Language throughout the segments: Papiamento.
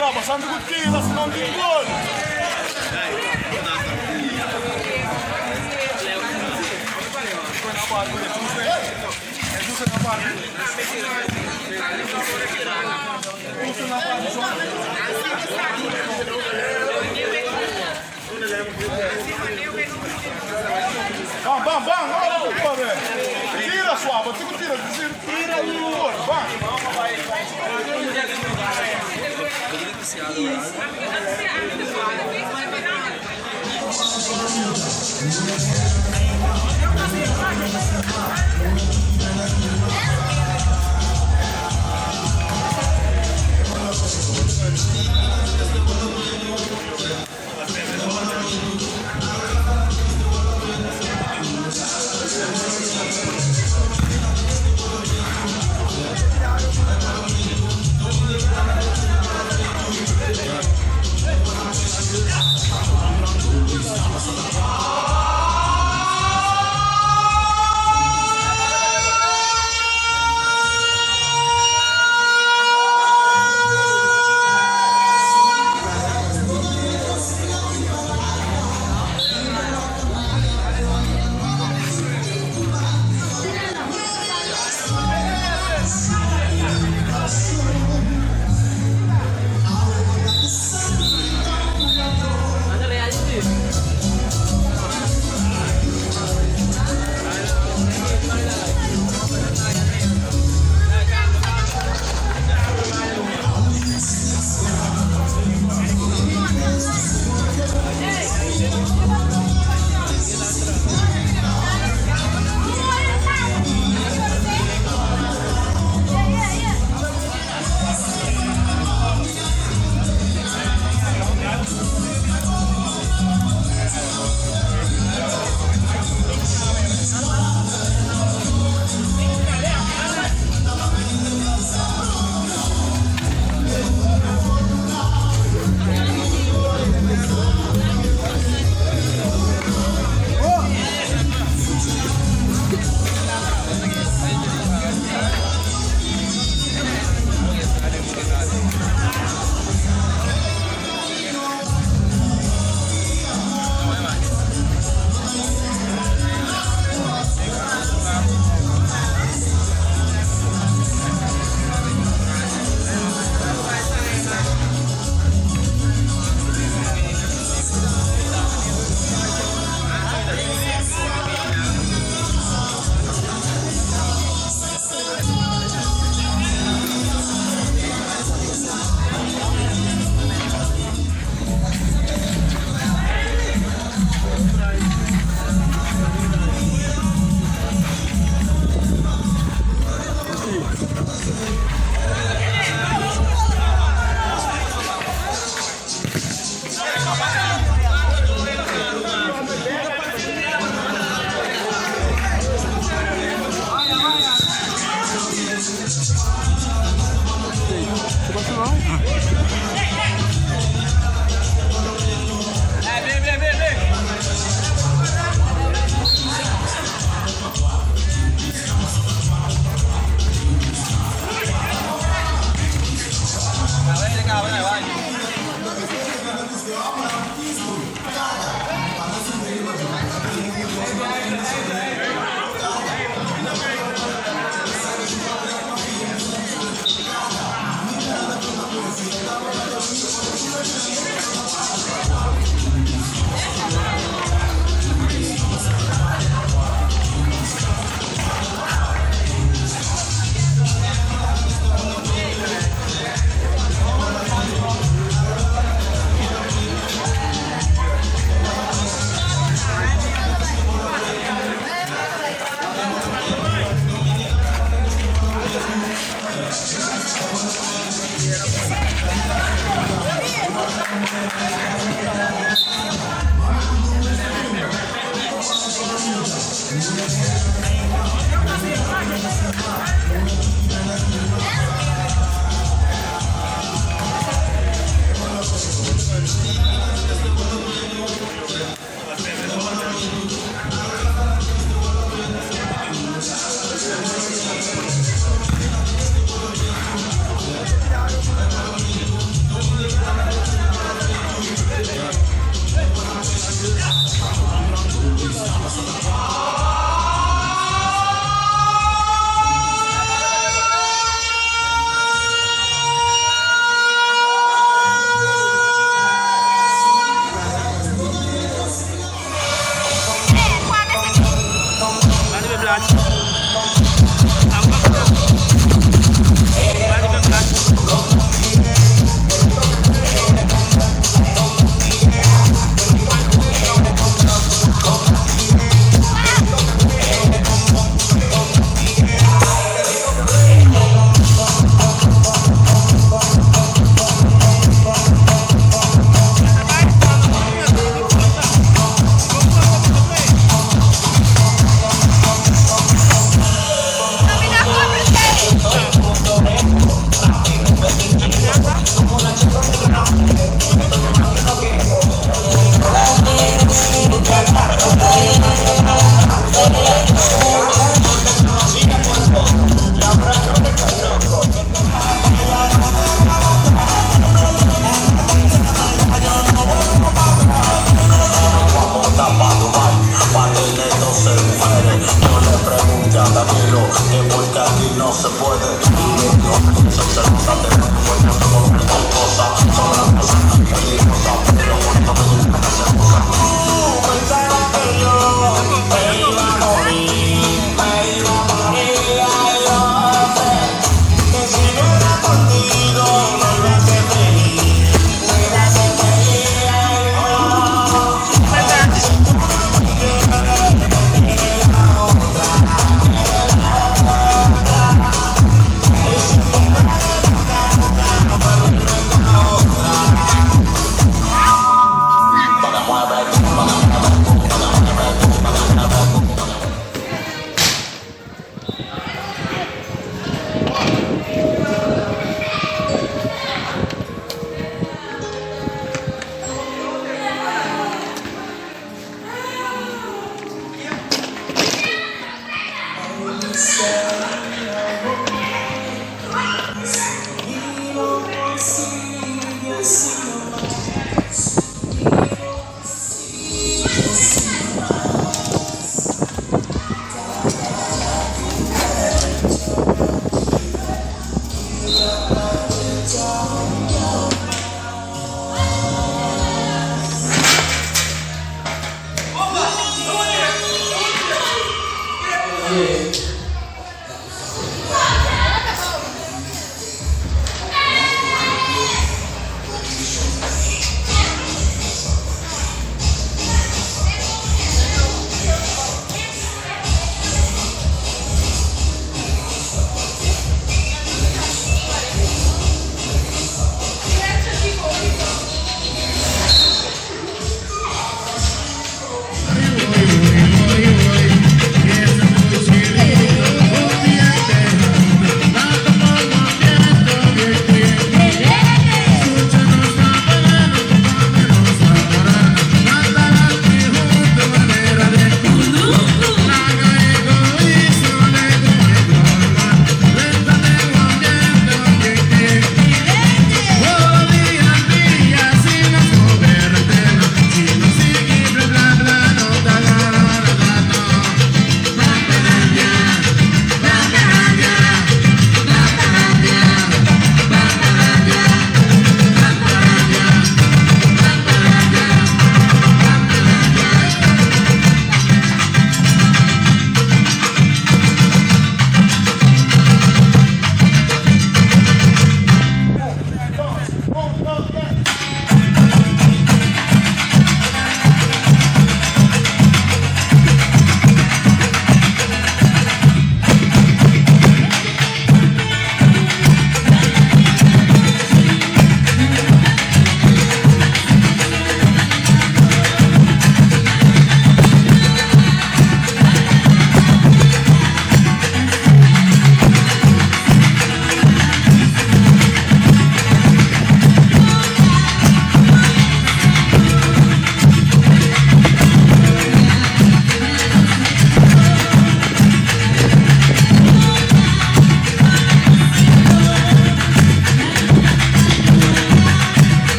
Tira, bastante ku tira, si no tin gol. Bam, bam, bam, Tira, suave, tira, tira, tira, bam.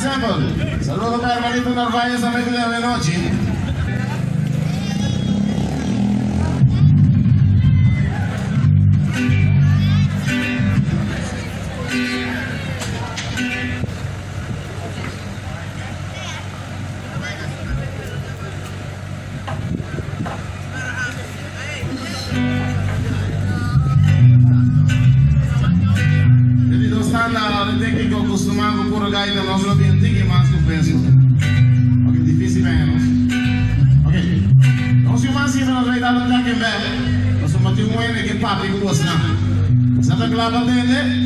Semper. Saludo pa hermanito Narvaez tambe ku den anochi. E di dos tanda ora técnico costuma cu puro gaita nos lo bien tiki mas cu peso. Ok, difícil menos. Ok, nos yu mas siempre nos bay dar un kak en bek. Pasobra tin un hende ke papia cu bosnan. Bosan ta cla pa tende?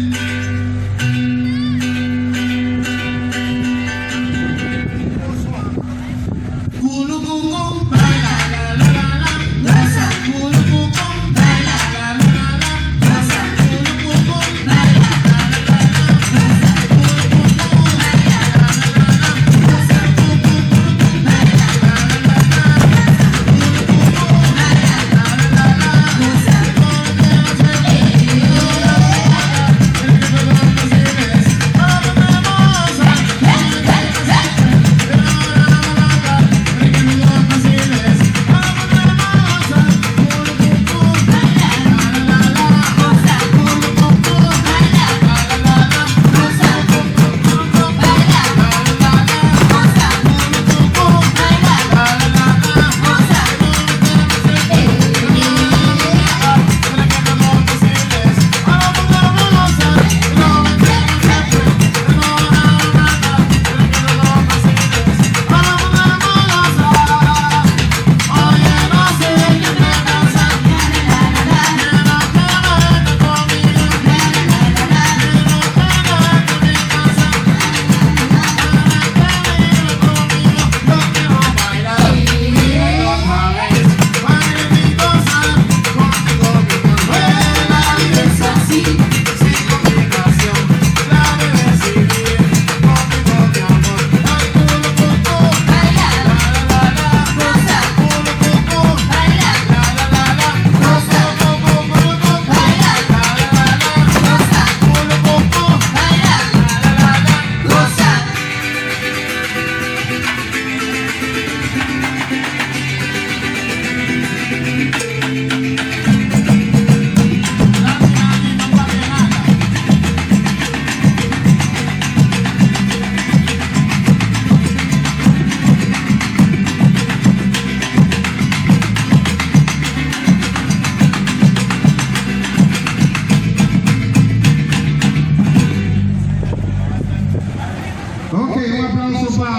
Ok, un aplauso pa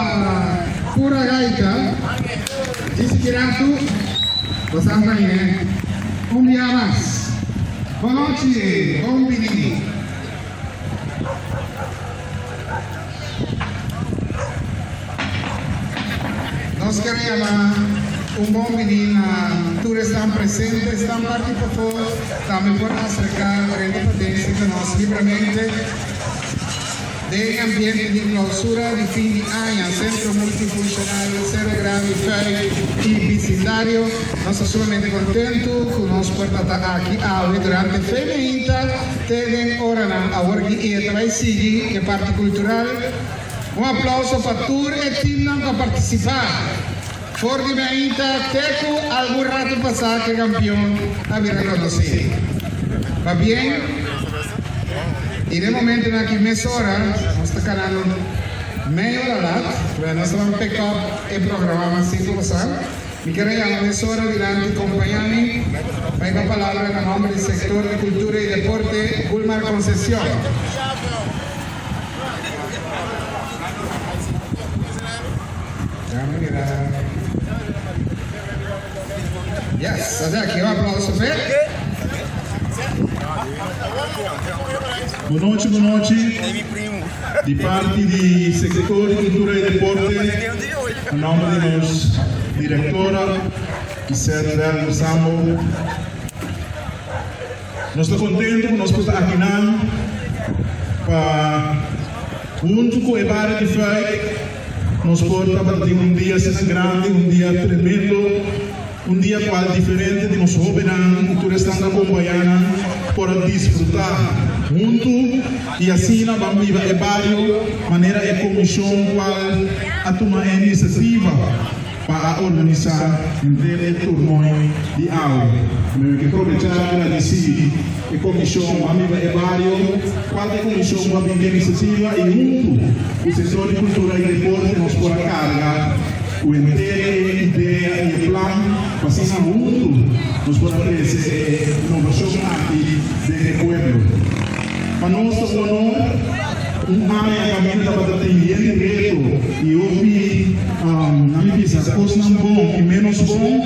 Pura Gaita. Dice Kiratu, Bosan ta bien. Un bia mas. Bon nochi, bon bini. Nos kere yama un bon bini na tur esnan presente, esnan parti pafó tambe por aserká drenta paden sinta nos libramente. Den ambiente di clausura di fin di aña, Centro Multifuncional Sero Grandi Fuik y bisindario, nos ta sumamente contento cu nos por ta ta aki awe durante fe meinta te den oranan awor ki e ta bay sigui e parti cultural. Un aplauso pa tur e teamnan cu a participa for di meinta te cu algun rato pasa cu e campeon a bira conoci. Pabien y den momentonan aki mesora nos ta canando mei ora lat, pero nos ta ban pick up e programa mas tempo pasa. Mi kier a yama mesora dilanti compaña mi pa e pa palabra na nomber di Sector di Cultura y Deporte, Gulmar Concepcion. Dame mira. Yes, así aki un aplauso p'e. Bon nochi, bon nochi. Di parti di Sector di Cultura y Deporte, na nomber di nos directora, Gisette Bello Sambo, nos ta contento cu nos por ta akinan pa hunto cu e bario di Fuik nos por tabata tin un dia asina grandi, un dia tremendo, un dia cual diferente di nos hobennan y tur esnan ta acompaña nan por a disfruta. huntu i asina ban biba e bario manera e komishon kual a tuma e inisiativa pa a organisá henter e tornoe di awe. Mi ke probechá gradisí e komishon Ban Biba e Bario, kual ta e komishon ku a bin ku e inisiativa i huntu ku sektor di kultura i deporte nos por a karga ku henter e idea i e plan pa asina huntu nos por a trese e inovashon aki den e pueblo. Pa nos ta un honor, un aña kaminda tabata tin yen di reto i hopi, nan mi bisa, kosnan bon i ménos bon,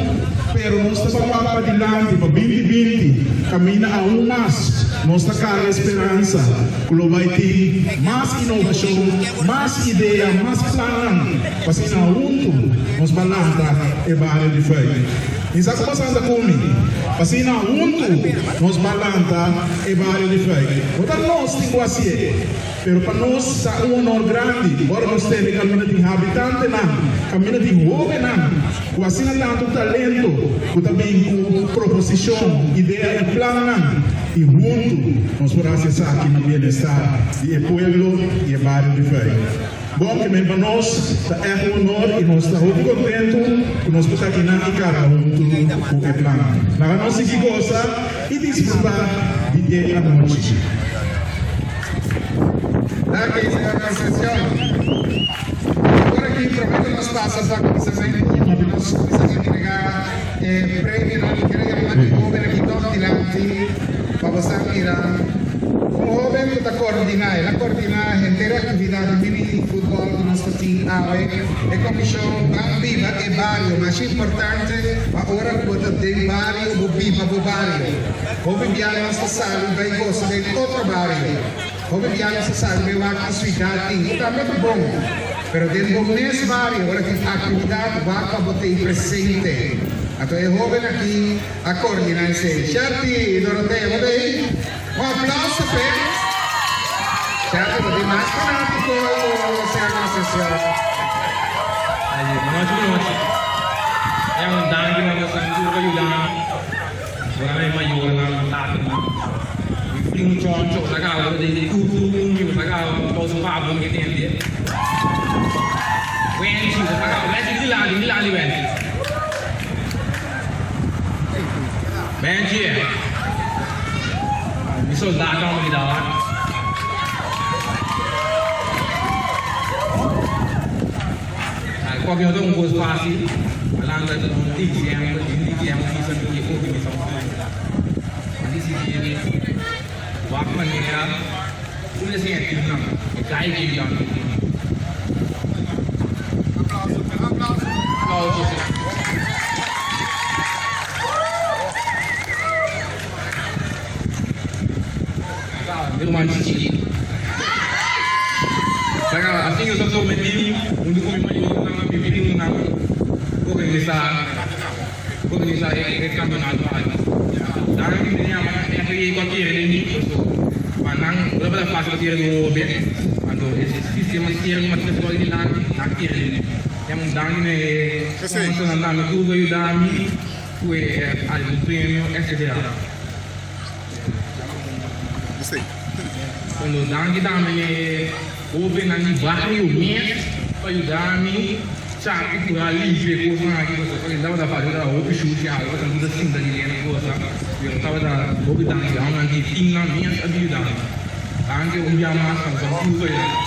pero nos ta wak padilanti pa binti binti, kaminda aun mas nos ta karga e speransa ku lo bai tin mas inovashon, mas idea, mas plannan pa asina huntu nos ba lanta e bario di Fuik. Mi sa ku boso anda ku mi, pa asina huntu nos ba lanta E bario di Fuik. No ta nos tin ku hasié, pero pa nos ta un honor grandi ora nos tende kaminda tin habitantenan, kaminda tin hóbennan ku asina tantu talento ku ta bin ku proposishon, idea i plannan i huntu nos por hasi esaki na bienestar di e pueblo i e bario di Fuik. Bon, ke men pa nos ta ègt un honor i nos ta hopi kontentu ku nos por ta akinan i karga huntu ku e plan. Laga nos sigui gosa i disfrutá di e anochi. Danki, señor Concepcion. Awor aki promé ku nos pasa pa kuminsamentu, nos kuminsá entregá e premionan. Mi kere yama e hóben aki tòg dilanti pa bo sa mira. Un hóben ku ta koordiná, el a koordiná henter e aktividat di mini futbòl ku nos ta tin awe. E komishon Ban Biba e Bario masha importante pa ora ku bo ta den bario bo biba bo bario. Hopi bia nos ta sali bai gosa den otro bario. Hopi bia nos ta sali bai wak ki suidat tin, ku tambe ta bon. Pero den bo mes bario ora tin aktividat wak pa bo tei presente. Anto e hóben aki a koordiná esei. Sherty Dorothea, bo ta ei? Un aplauso p'e. Sherty bo tin mas fanátiko ku Señor Concepcion. Aye, bonochi bonochi. Ya un danki na boso tur ku a yuda mi. Ora mi mayornan, mi tatanan, mi primo Choncho, ta kaba den tur tur un mi ta kaba tou su papu mi tende. Wenchi, ta kaba Wenchi dilanti, dilanti Wenchi. Benji, mi soldado mi daba. Papia no ta un kos fásil, alanda di un DGM, di un DGM bisa mi ke organisa un torneo. Mi disidí wak manera ku mi ta siña e timnan, e gai ke mi ta wak e timnan. Aplauso. Mi ruman chichi. Saka asin yo ta prometí huntu ku mi mayornan, mi primonan organisá organisá e kampionato aki. Danki mi ta yama FA ku a kere den mi paso pa nan no tabata fásil pa kere den un hoben anto e sistema di kere ku a trese dilanti nan a kere den mi. Yama un danki na e sponsornan tambe tur ku a yuda mi ku e algun premio etcetera. Cuando danki tambe na e hobennan di bario mes pa yuda mi chapi cura limpia e cosnan aki pasobra pasobra tabata fácil tabata hopi shushi algo pasobra mi ta sinta di lena cosa pero tabata hopi danki homnan di teamnan mes a yuda mi danki un bia mas pa boso tur pa yuda mi.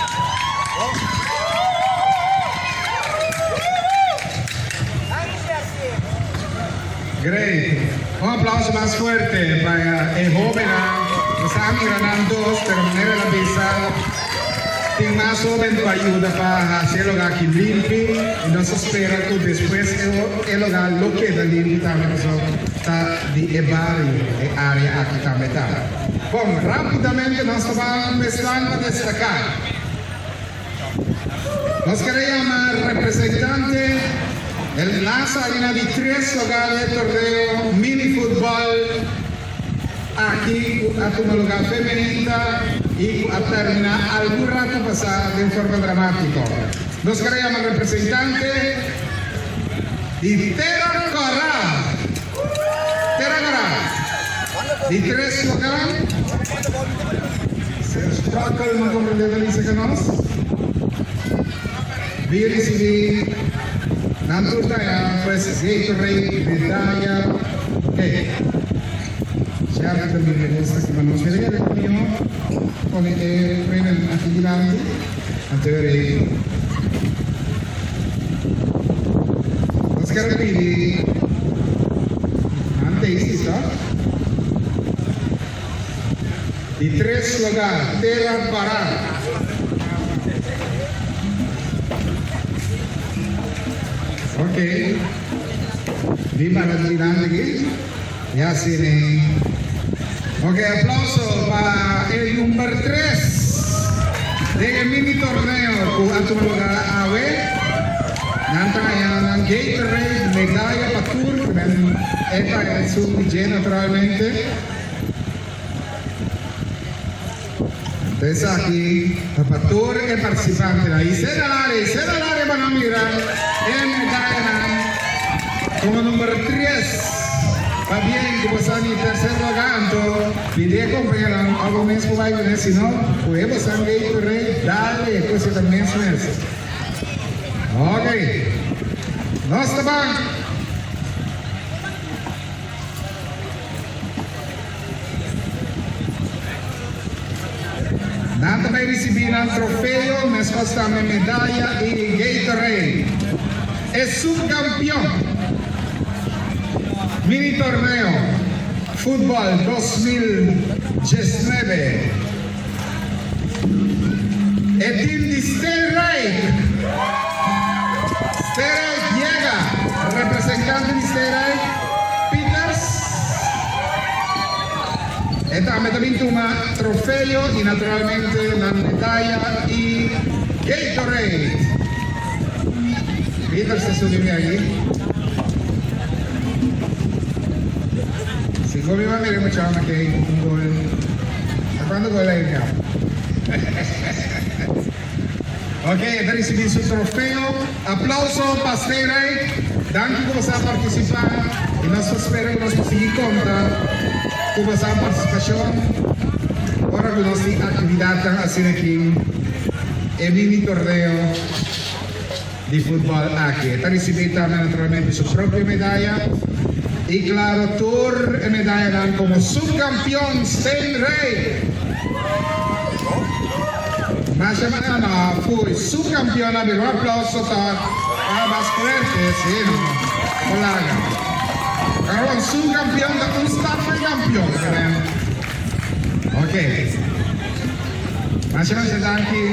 Great! Un aplauso mas fuerte pa e hobennan. Nos a mira nan dos, pero manera el a bisa, tin mas hoben cu a yuda pa haci e loga aki limpi y nos ta spera cu despues e loga lo keda limpi tambe pasobra ta di e bario e area aki tambe ta. Bon, rapidamente nos ta ban esnan pa destaca. Nos kere yama representante el nasa arina di tres lugar di e torneo mini futbol aki ku a tuma lugar femeninta i ku a termina algun rato pasa den forma dramatiko. Nos kere yama representante di Tera Kòrá. Tera Kòrá di tres lugar. Buckle, m'a comprende ta bisa cu nos. Bin ricibi nan tur ta ya pues Gatorade, medaya, ok. Sherry ta bin gusta ki pa nos mira kere pa mihó pone e premionan aki dilanti anto e rei nos kere pidi nan tesis to di tres lugar tera para. Ok bin para dilanti aki. Ya sini. Ok, aplauso pa e number tres den e mini torneo ku a tuma lugar awe. Nan ta gaña nan Gatorade, medaya pa tur, ku men e pa esun di dje naturalmente. Anto esaki ta pa tur e partisipantenan. I sera lari, sera lari pa nan mira e medayanan komo number tres. Pabien ku bo sa di terser lugar anto pidi e kompañeronan abo mes por bai kuné, si no ku e bo san Gatorade dale e kos ta mes mes. Ok, nos ta ban. Nan ta bay ricibi nan trofeo, mescos tambe medaya y Gatorade. E subcampeon mini torneo futbol 2019, e team di Steenrijk. Steenrijk yega, representante di Steenrijk, Pieters. E tambe ta bin tuma trofeo y naturalmente nan medaya y Gatorade. Pieters ta subi mi aki. Si cu mi a mira mucha homber aki un gol. Ta cuanto gol a hinca? Ok, e ta ricibi su trofeo. Aplauso pa Steenrijk. Danki cu boso a participa y nos ta spera cu nos por sigui conta cu boso a participacion ora cu nos tin actividadnan asina aki e mini torneo di futbol aki. E ta ricibi tambe naturalmente su propio medaya y claro tur e medayanan como subcampeon Steenrijk. Masha manera cu su campeon a bira un aplauso ta mas fuerte, si no por laga. Pero su campeon ta un stap pa e campeon. Ok. Masha masha danki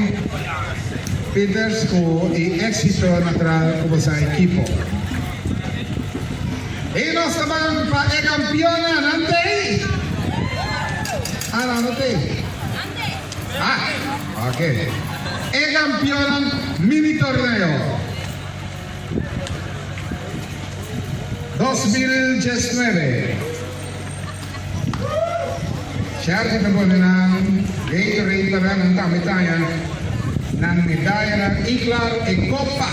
Pieters cu e exito natural cu boso ekipo. Y nos ta ban pa e campeonnan, nan t'ey? Ah, nan no t'ey. Ah, ok. E campeonnan mini torneo 2019. Sherky ta pone nan Gatorade pa nan, nan tambe ta haña nan medayanan y claro e copa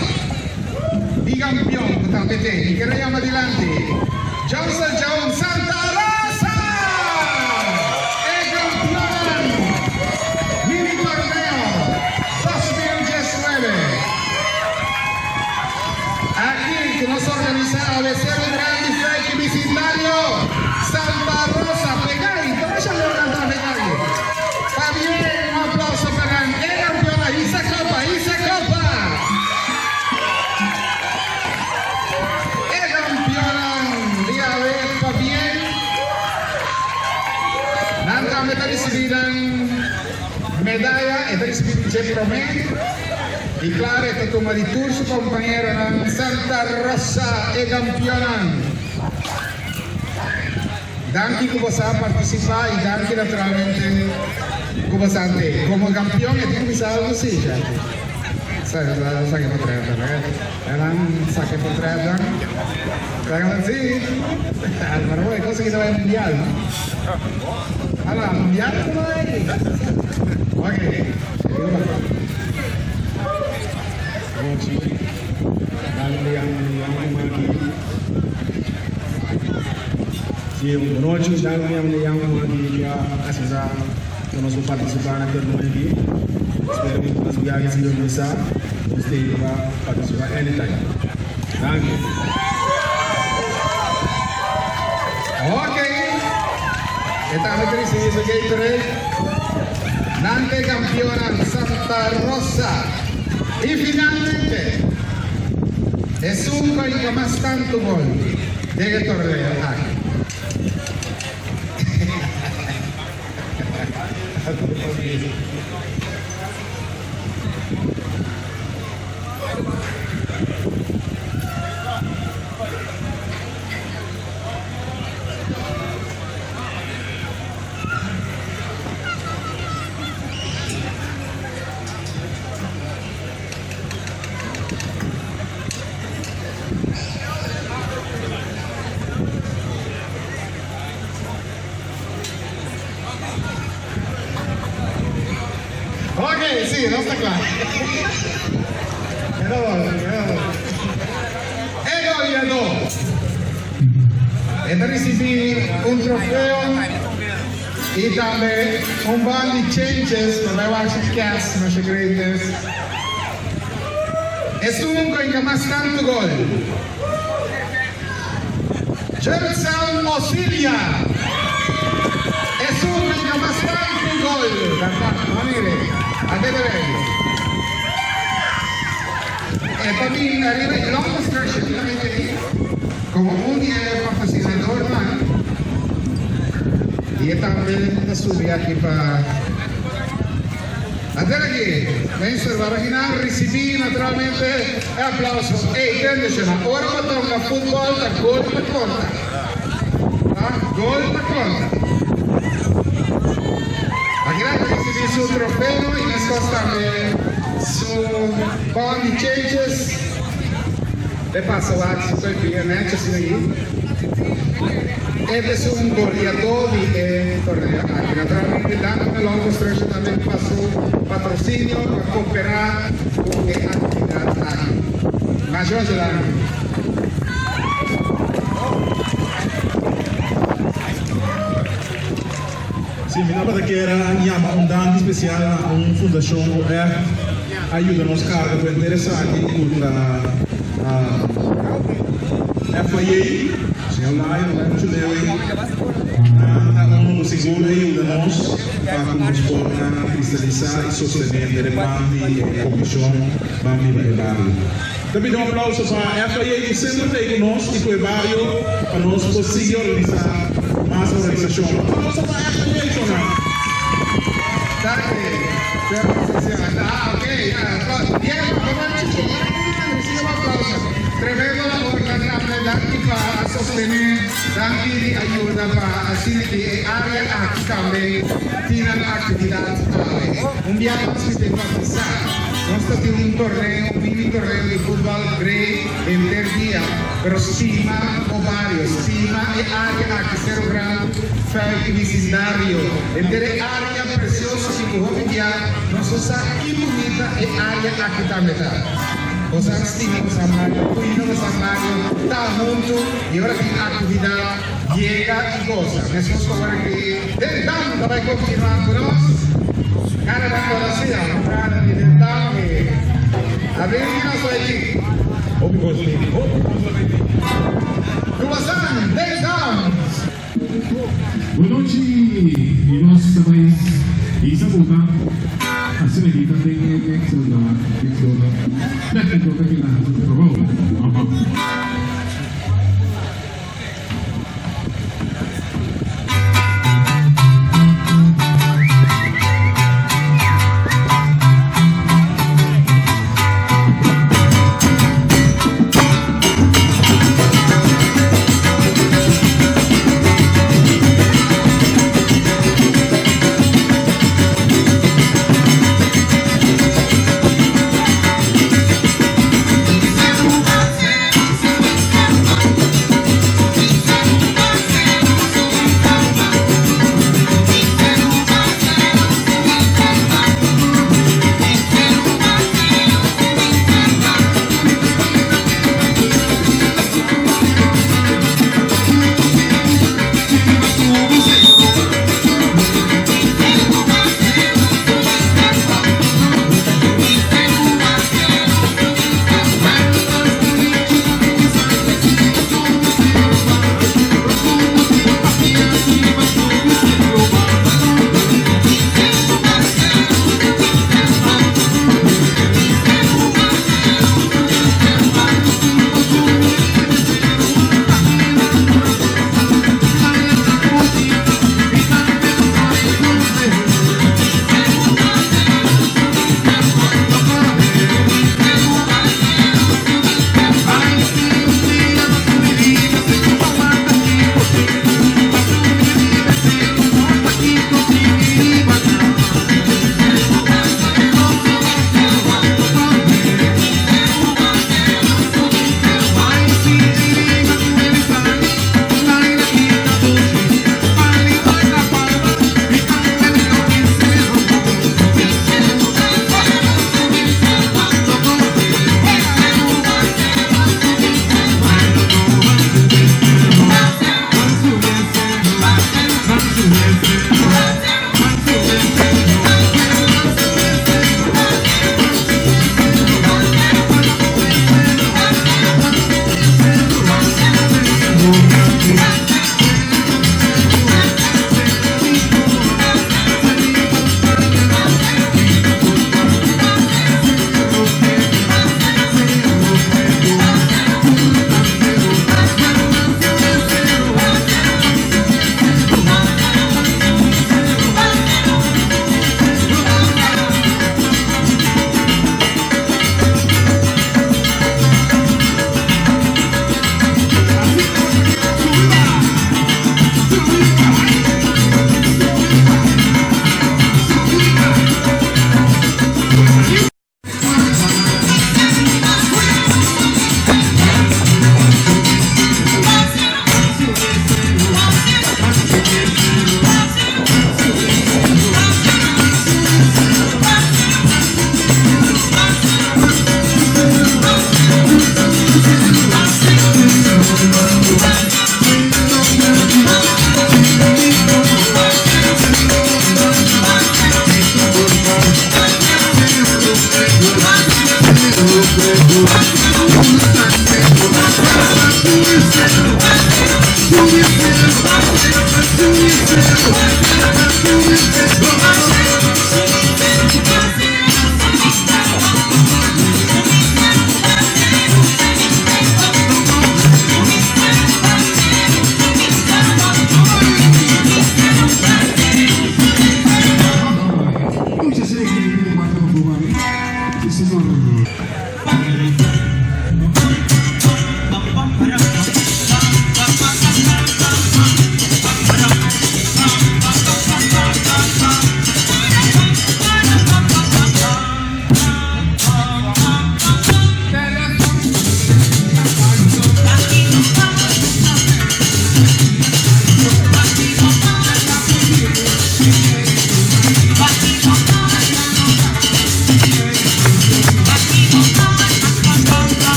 di campeon cu tambe t'e. Mi kere yama dilanti Johnson Jones Santa Rosa! E campeonnan mini torneo 2019. Aki cu nos organisa awe Cerro Grandi Feki Bisindario Santa Rosa Pegay ta masha lor nan tambe aki. Pabien un aplauso pa nan e campeona hisa copa hisa copa. E campeonan di awe pabien nan tambe ta ricibi nan medaya e ta ricibi di dje prome y claro e ta tuma di tur su compañeronan Santa Rosa e campeonan. Danki ku boso a partisipá i danki naturalmente ku boso a ante. Komo kampion e tin ku bisa algu si, Jackie. Sa saki potret nan, eh. Nan saki potret nan. Saki nan si. Alvaro, e kos aki ta bai mundial, no? Ala, mundial ta bai. Ok. Anochi, dando yang yang maki. Sí, bonochi, dando yang yang maki kia asisa. ku nos por partisipá na torneo aki. Spero ku mas biaha sigui organisá, nos ta ei pa partisipá anytime. Danki. Ok, e tambe ta ricibi su Gatorade. Nan ta e campeonnan Santa Rosa. Y finalmente, esun cu a hinca mas tanto gol den e torneo aki. Ok, sí, nos ta kla. Keda bon, keda bon. E goleadó. E ta risibí un trofeo i tambe un ban di chenches pa bai wak su kès, Masha Greatness. Esun ku a hinka mas tantu gol. Jertzel Osilia. Esun ku a hinka mas tantu gol. Bèrdat, no mire. Ate ta ready. E ta bin ariba e Long Construction tambe ta ei komo un di e patrosinadornan i e tambe ta subi aki pa. Ater aki, Minister Barahina ricibi naturalmente e aplauso. Ey, tende shona, ora bo ta hunga futbol ta gol ta conta. Ta gol ta conta. Barahina ta ricibi su trofeo y mescos tambe su bon di chenches. E pasa wak si koe bia nechi asina ayi. E ta esun goleadó di e torneo aki. Naturalmente danki na Long Construction tambe pa su patrocinio pa koperá ku e aktividat aki. Masha masha danki. Sí, mi tabata kier a yama un danki spesial na un fundashon ku ègt a yuda nos karga ku henter esaki ku ta FIA, señor Lyon, Lyon Chulewi, nan ta unu ku sigur a yuda nos pa ku nos por a kristalisá i sostené henter e plan di e komishon Ban Biba e Bario. Ta pidi un aplauso pa FIA ku semper ta ei ku nos i ku e bario pa nos por sigui organisá mas organisashon. Un aplauso pa FIA shonnan. Danki, señor Concepcion. Ah, ok, ya. Bien, pa Chicho, recibe un aplauso. Tremendo labor nan tambe. Danki pa a sostené, danki di ayuda pa asina ki e área aki tambe tin nan aktividat awe. Un biaha mas mi ta enfatisá. Nos ta tin un torneo, un mini torneo di futbal grei henter dia, pero stima bo bario, stima e area aki, Cerro Grande, Fuik y bisindario, henter e area precioso aki cu hopi bia nos no sa ki bunita e area aki tambe ta. Bosan stima bosan bario, cuida bosan bario, ta hunto y ora tin actividad yega y goza. Mescos cu awor aki den Dam ta bay continua cu nos. Cara nan conoci a entrada di den Dam y a ver ki nos bay tin. Hopi cos tin, hopi cos ta bay tin. Rubasan den Dam. Buenochi y nos ta bay hisa buta asina aki ta den e mixer da mixer da tecnico ta keda haci su trabao.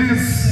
mes.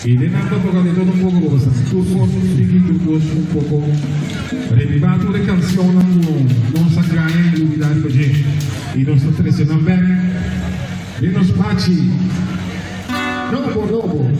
Y den nan ta toca de todo un poco bo sa tur cos un tiki tur cos un poco reviva tur e cancionnan cu nos a gaña y lubida riba dje y nos ta trece nan bek den nos pachi nobo nobo.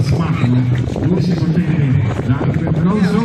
smaak, no? Dushi pa tende. Danki pa e aplauso.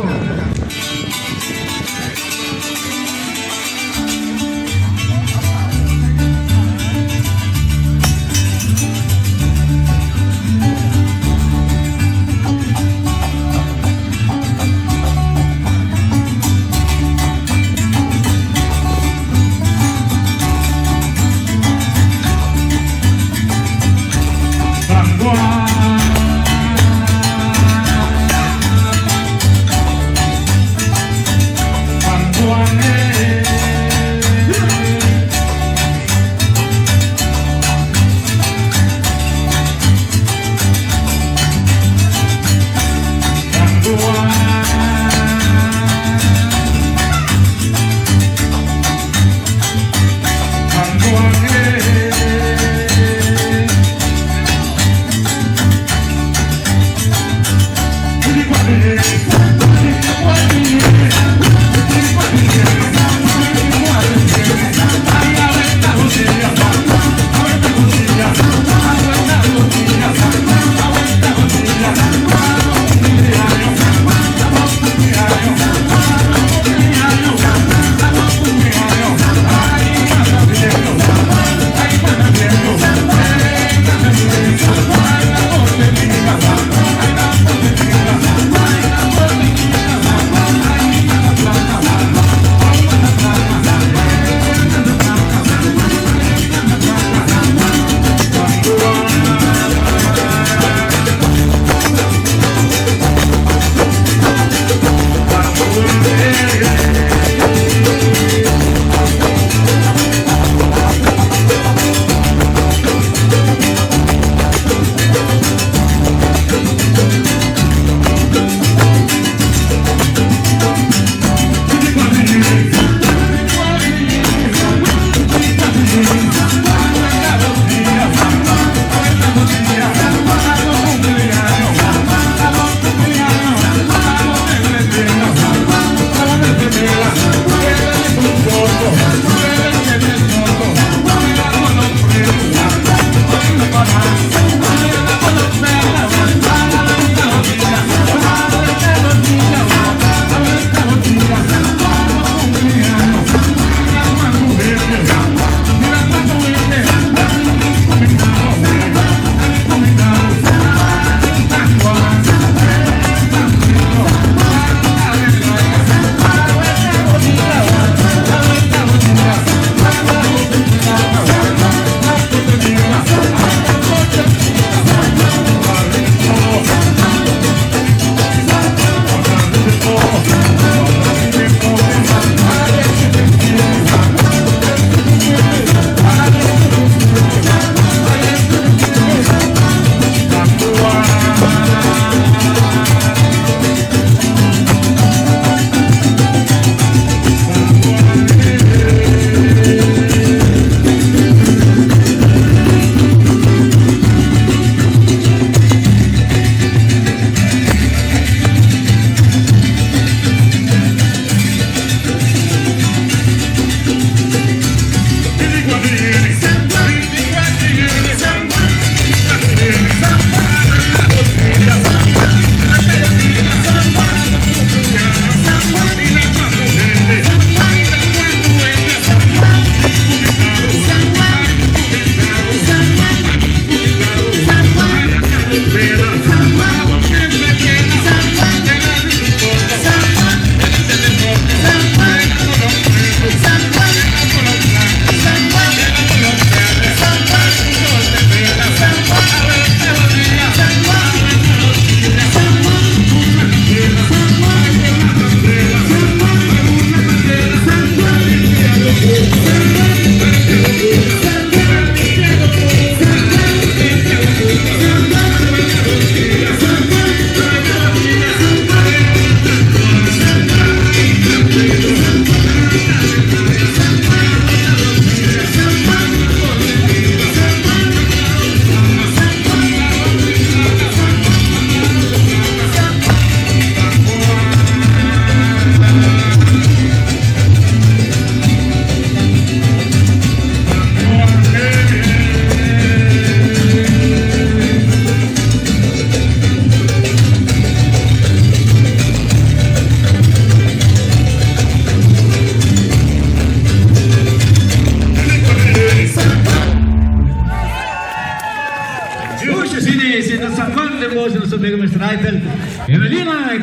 coach, nos amigo Mr. Eitel. Evelina.